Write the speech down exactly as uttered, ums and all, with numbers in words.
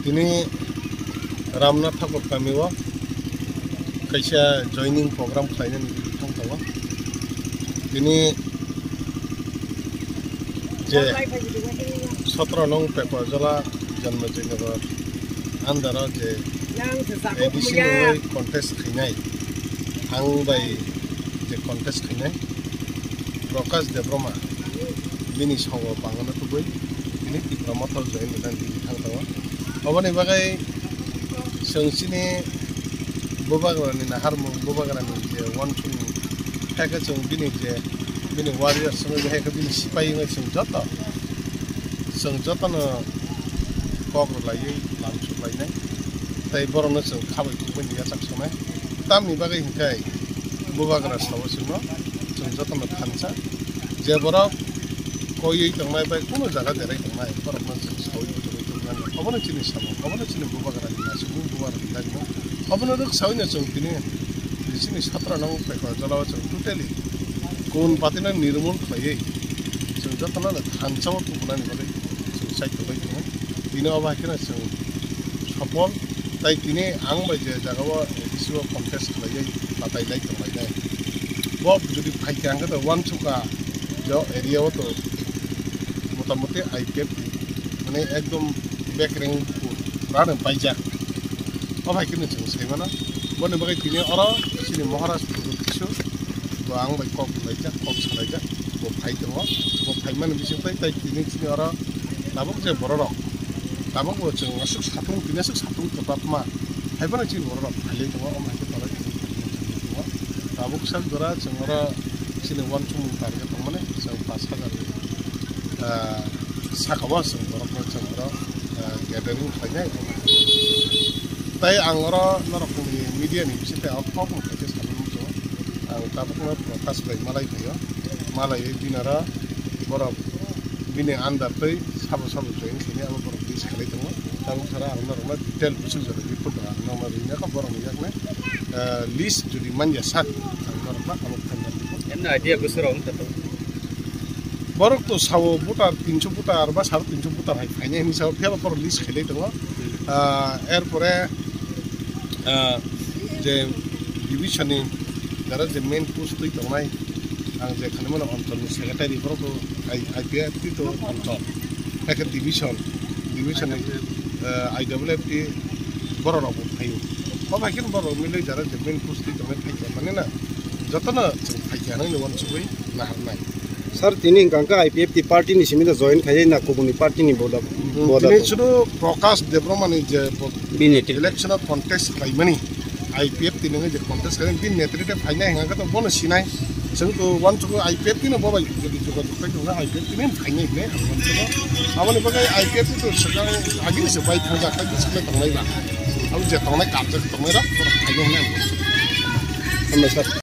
Tini Ramnath Thakur kamio kaisa joining program khlainani thang tongo. Tini je sotro nong Pekojola Janmejoi Nagar under o je A D C ni wngwi contest khainai, ang bai je contest khainai Prakash Debbarma, bini songo bangano tubui tini Tipra Motha join rwnani tini thang tongo. Oboni bagwi chwng chini bubagrani naharmung, bubagrani je uansukmung, hai khe chwng bini je bini warriors wngwi hai khe bini sipai wngwi chwng joto, chwng jotono kok rwlaiwi lamsuk lainai tei borokno chwng khabai kubui ni yachak sonai. Tamni bagwi hwnkhe bubagra sao chwngno, chwng jotono thansa, je borok koiwi tongnai bai kunu jaga derai tongnai, borokno chwng saui bujagwi tongmani. Obono chini samung, obono chini bubagrani naisingmung, bubagrani dagimung. Obono rwksaui no chwng tini chini satra nang Pekojola o chwng totally kun patino nirmol khlaiwi chwng jotono thansa o tubunani bagwi chwng chai tongwi tongo. Tini obo hai kheno chwng sopol. Tai tini ang bai je jaga o A D C o contest khlaiwi batai lai tong lainai. Bo jodi phai khe ang khe to uansukha je o area o to motamoti I P F T mane ekdom bekreng bukur rano paijak. O hai kheno chwng sai mano. Boni bagwi tini oro chini Maharaj Pradyot Kishore bo ang bai kok laijak, kok salaijak, bo phai tongo. Bo phaimani bising tei, tai tini chini oro tabuk je bororok, tabuk bo chwng aswk satung, tini aswk satung kwbakma, hai phano chini bororok phailai tongo, omo hai khe tola tini tongo. Tabuk sak jora chwng oro chini uansukmung target tongmani chwng pash hajar, ah, saka o chwng borokno chwng oro, ah, gathering khlainai. Tai ang oro norokni media ni bising tei o kokno khaisa sanwi muchungo. Ang tabukno Prakash bai malai phaio, malaiwi bini oro borok bini under twi sabo sabo join khainai abo borok list khlai tongo. Tabuk sara ang norokno detail bwswk jora report rok ang norokno rinai kha borokni yakni, eh, list jodi manya sak ang norokno abo khainai. Emno idea bwswk rok wngkha to? Borok to sao voter tinso voter ba saro tinso voter hai phainai hinwi sao phiya ba borok list khlai tongo. Ah, er pore, ah, je division ni jara je main post twi tongnai, ang je khani mano Anchal ni secretary borok to I-, I P F T to Anchal. Hai khe division, division ni, ah, I W F T borok rok bo phaio. Bo bai khe borok milwi jara je main post twi tongnai phai khe mani na jotono chwng phai khe hinwi uansugwi naharnai. Sir, tini hwnkha khe I P F T party ni simi da join khaiyai na kubuni party ni boda, boda Tini to? Sudu Prakash Debbarma ni je bo Bini election o contest khlaimani, I P F T ni je contest khlaimani, bini netrite phainai hwnkha khe to bono sinai. Chwng to uansukgo I P F T no bo bai jodi jogajog khai tongo, I P F T ni phainai hinwi ang uansukgo. Aboni bagwi I P F T to swkang agini se bai thangjak, tei bwswk le tongnai ba. Abo je tongnai karjak tongnai rok, borok phainai hinwi ang uansukgo. Hambai sir.